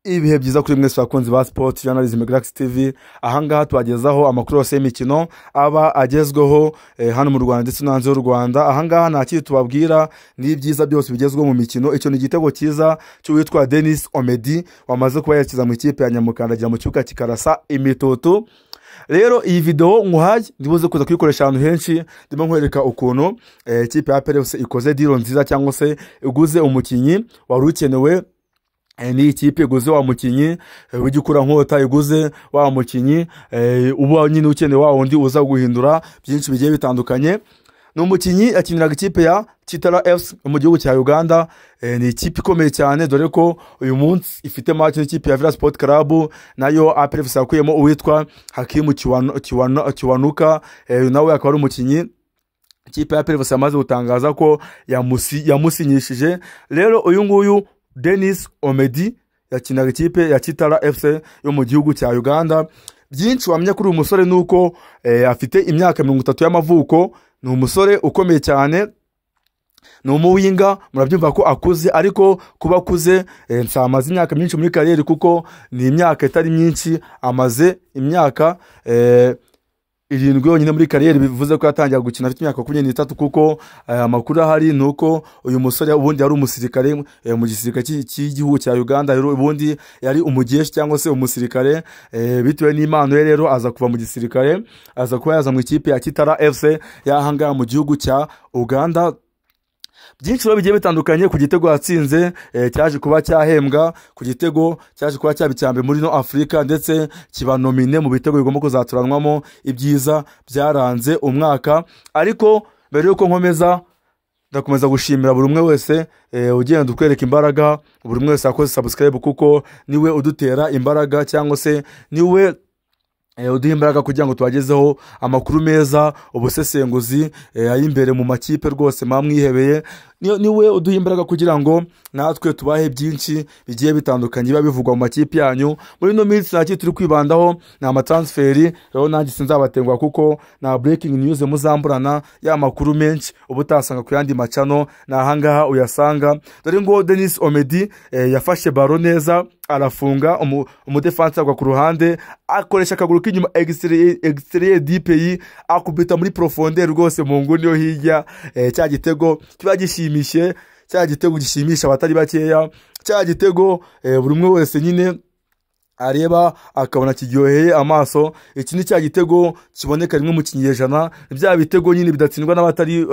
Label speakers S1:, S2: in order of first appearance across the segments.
S1: Ibihe byiza kuri mwese bakunzi ba Sport Journalism Galaxy TV. Ahangaha tubagezaho amakuru yose y'imikino aba agezweho hano mu Rwanda ndetse no hanze y'u Rwanda. Ahangaha nta kindi tubabwira, ni ibyiza byose bigezweho mu mikino. Icyo ni igitego cyiza cy'uwitwa Denis Omedi wamaze kuba yerekeza mu ikipe ya Nyamukandagira mu kibuga kikarasa imitutu. Rero iyi video nkuhaye ndibuze kuza kuyikoresha ahantu henshi, ndimo nkwereka ukuntu ikipe ya APR FC ikoze deal nziza cyangwa se iguze umukinyi wari ukenewe. Ni ikipe iguze wa mukinyi w'igikurankota, iguze wa mukinyi uba nyine ukeneye, wa wundi uza guhindura byinshi bigiye bitandukanye. Ni umukinyi akiniraga ikipe ya Kitara FC mu gihugu cya Uganda. Ni ikipe ikomeye cyane, dore ko uyu munsi ifite match n'ikipe ya Villa Sport Club, nayo APR FC yakuyemo uwitwa Hakimu Kiwanuka, nawe akaba ari umukinyi ikipe ya APR FC yamaze gutangaza ko yamusinyishije. Rero uyu nguyu Denis Omedi yakinaga ikipe ya Kitara FC yo mu gihugu cya Uganda. Byinshi wamenya kuri uyu musore nuko afite imyaka 30 y'amavuko, ni umusore ukomeye cyane, ni umuwinga, murabyumva ko akuze, ariko kuba akuze nsamaze imyaka myinshi muri kariyeri, kuko ni imyaka itari myinshi, amaze imyaka 7 yonyine muri kariyeri, bivuze ko yatangiye gukina afite imyaka 23, kuko amakuru ahari ni uko uyu musore ubundi yari umusirikare mu gisirikare cy'igihugu cya Uganda. Ubundi yari umugeshi cyangwa se umusirikare, bitewe n'impano ye rero aza kuva mu gisirikare, aza kuba yaza mu ikipe ya Kitara FC y'ahangaha mu gihugu cya Uganda. Byinshi rero bigiye bitandukanye ku gitego yatsinze, cyaje kuba cyahembwa ku gitego cyaje kuba cyaba icya mbere muri no Afrika, ndetse kiba nomine mu bitego bigomba kuzaturanwamo ibyiza byaranze umwaka. Ariko mbere yuko nkomeza, ndakomeza gushimira buri umwe wese ugenda ukwereka imbaraga, buri umwe wese akoze subscribe, kuko niwe udutera imbaraga cyangwa se niwe uduha imbaraga kugira ngo tubagezeho amakuru meza, ubusesenguzi ay'imbere mu makipe rwose mwamwihebeye. Niwe uduha imbaraga kugira ngo natwe tubahe byinshi bigiye bitandukanye biba bivugwa mu makipe yanyu. Muri ino minsi nta kintu turi kwibandaho, ni amatransferi. Rero nanjye sinzabatenguha kuko na breaking news muzamburana, ya makuru menshi uba utasanga ku yandi macano, ni ahangaha uyasanga. Dore ngo Denis Omedi yafashe baro neza, arafunga umudefansi agwa ku ruhande, akoresha akaguru k'inyuma exterieur du pays, akubita muri profondeur rwose mu nguni yo hirya. Cya gitego kiba gishimishe, cya gitego gishimisha abatari bakeya, cya gitego buri umwe wese nyine areba akabona kiryoheye amaso. Iki ni cya gitego kiboneka rimwe mu kinyejana, bya bitego nyine bidatsindwa n'abatari,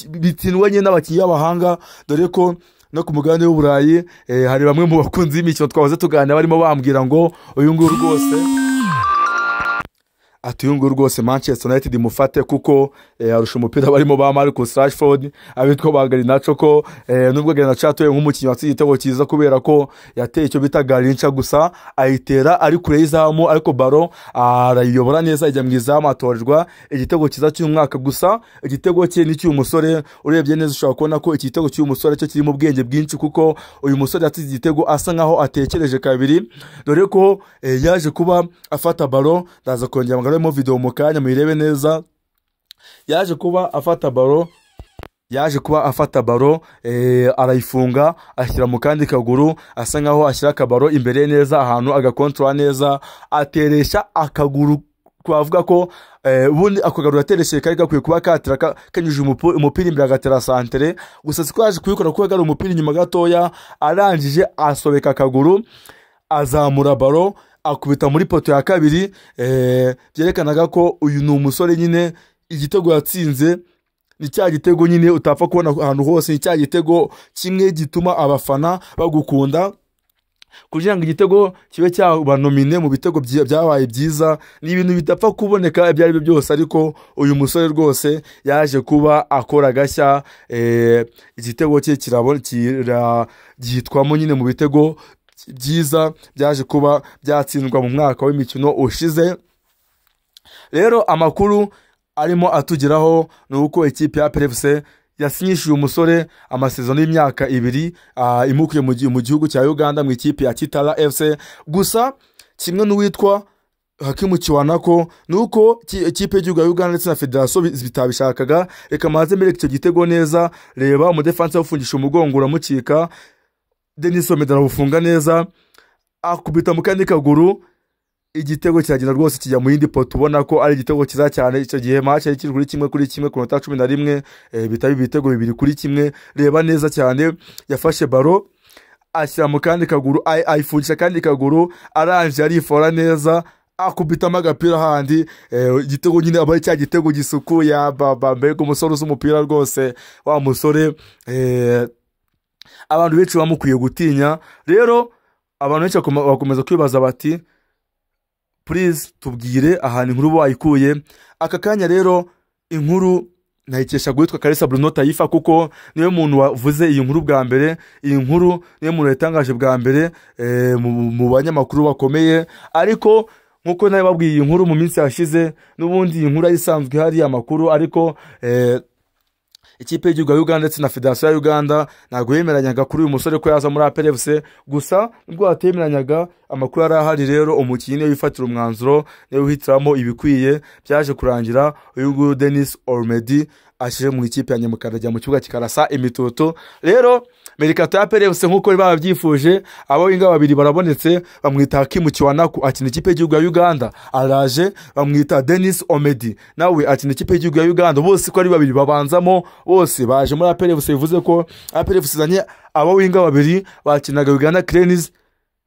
S1: bitsindwa nyine n'abakinnyi b'abahanga, dore ko no ku mugabane w'Uburayi hari bamwe mu bakunzi b'imikino twahoze tuganira barimo bambwira ngo uyu nguyu rwose, ati uyu nguyu rwose Manchester United imufate, kuko arusha umupira barimo ba Marcus Rashford, abitwa ba Garnacho, ko nubwo Garnacho yatoye nk'umukinnyi watsinze igitego cyiza kubera ko yateye icyo bita Garrincha, gusa ayitera ari kure y'izamu, ariko baro arayiyobora neza ijya mu izamu, atorerwa igitego cyiza cy'umwaka. Gusa igitego cye ni cy'uyu musore, urebye neza ushobora kubona ko iki gitego cy'uyu musore cyo kirimo ubwenge bwinshi, kuko uyu musore yatsinze igitego asa nkaho atekereje kabiri, dore ko yaje kuba afata baro. Ndaza kongera mu video mu kanya muyirebe neza. Yaje kuba afata baro, yaje kuba afata baro arayifunga ashyira mu kandi kaguru, asa nkaho ashyira akabaro imbere neza ahantu agakontrola neza, ateresha akaguru. Twavuga ko ubundi ako kaguru yateresheje kari gakwiye kuba katira kanyujije umupira imbere agatera santere, gusa siko yaje kubikora kuko yari umupira inyuma gatoya, arangije asobeka akaguru azamura baro akubita muri poto ya kabiri. Byerekanaga ko uyu ni umusore nyine igitego yatsinze ni cya gitego nyine utapfa kubona ahantu hose, ni cya gitego kimwe gituma abafana bagukunda. Kugira ngo igitego kibe cyaba nomine mu bitego byabaye byiza, ni ibintu bidapfa kuboneka ibyo ari byo byose, ariko uyu musore rwose yaje kuba akora agashya. Igitego cye gihitwamo nyine mu bitego byiza byaje kuba byatsindwa mu mwaka w'imikino ushize. Rero amakuru arimo atugeraho ni uko ikipe ya APR FC yasinyishije umusore amasezerano y'imyaka 2, imukuye mu gihugu cya Uganda mu ikipe ya Kitara FC. Gusa kimwe n'uwitwa Hakimu Kiwanako, nuko ikipe y'igihugu ya Uganda ndetse na federasiyo bitabishakaga. Reka maze mbere icyo gitego neza, reba umudefansi awufungisha umugongo uramucika. Denis Omedi arawufunga neza, akubita mu kandi kaguru, igitego kiragenda rwose kijya mu yindi poto. Ubona ko ari igitego cyiza cyane. Icyo gihe match yari ikiri kuri 1-1 ku minota 11, bitaba ibitego 2-1. Reba neza cyane, yafashe baro ashyira mu kandi kaguru, ayifungisha akandi kaguru, arangije arifora neza, akubitamo agapira handi, igitego nyine aba ari cya gitego gisukuye. Baba, mbega umusore uzi umupira rwose, wa musore abantu benshi bamukwiye gutinya. Rero abantu benshi bakomeza kwibaza bati: "Please, tubwire ahantu inkuru wayikuye." Aka kanya rero inkuru nayikesha guhitwa Kalisa Bruno Taifa, kuko niwe muntu wavuze iyi nkuru bwa mbere. Iyi nkuru niwe muntu yatangaje bwa mbere mu banyamakuru bakomeye. Ariko nkuko nawe babwiye iyi nkuru mu minsi yashize, n'ubundi iyi nkuru ari isanzwe ihari amakuru, ariko ikipe y'igihugu ya Uganda ndetse na federasiyo ya Uganda ntabwo yemeranyaga kuri uyu musore ko yaza muri APR FC. Gusa nubwo batemeranyaga, amakuru yari ahari. Rero umukinnyi niwe wifatira umwanzuro, niwe wihitiramo ibikwiye. Byaje kurangira uyu nguyu Denis Omedi ashyire mu ikipe ya Nyamukandagira mu kibuga kikarasa imitutu. Rero mercato ya APR FC nk'uko babyifuje, abo winger babiri barabonetse. Bamwita Hakimu Kiwanaku, akina ikipe y'igihugu ya Uganda, araje. Bamwita Denis Omedi, nawe akina ikipe y'igihugu ya Uganda. Bose ko ari babiri babanzamo, bose baje muri APR FC. Bivuze ko APR FC izanye abo winger babiri bakinaga Uganda Cranes,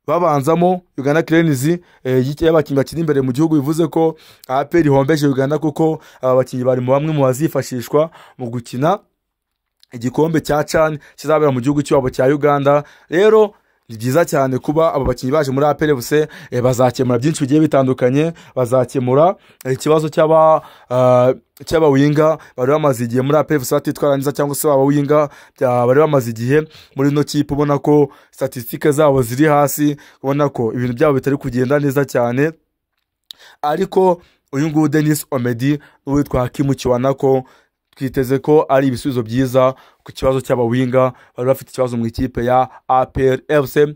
S1: babanzamo Uganda Cranes, y'abakinnyi bakina imbere mu gihugu. Bivuze ko APR ihombeje Uganda, kuko aba bakinnyi bari mu bamwe mu bazifashishwa mu gukina igikombe cya CHAN kizabera mu gihugu cyabo cya Uganda. Rero ni byiza cyane kuba aba bakinnyi baje muri APR FC. Bazakemura byinshi bigiye bitandukanye, bazakemura ikibazo cy'aba winger bari bamaze igihe muri APR FC batitwara neza, cyangwa se aba winger bari bamaze igihe muri ino kipe, ubona ko statistiques zabo ziri hasi, ubona ko ibintu byabo bitari kugenda neza cyane. Ariko uyu nguyu Denis Omedi n'uwitwa Hakimu Kiwanako, twiteze ko ari ibisubizo byiza ku kibazo cy'aba winger bari bafite ikibazo mu ikipe ya APR FC.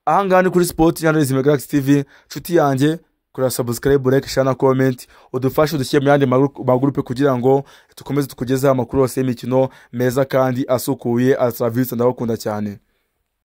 S1: Ahangaha ni kuri Sport Journalism Galaxy TV. Nshuti yanjye, kora subscribe, like, share na comment, udufashe udushyire mu yandi magurupe kugira ngo dukomeze tukugezeho amakuru yose y'imikino meza kandi asukuye. Asavice, ndabakunda cyane.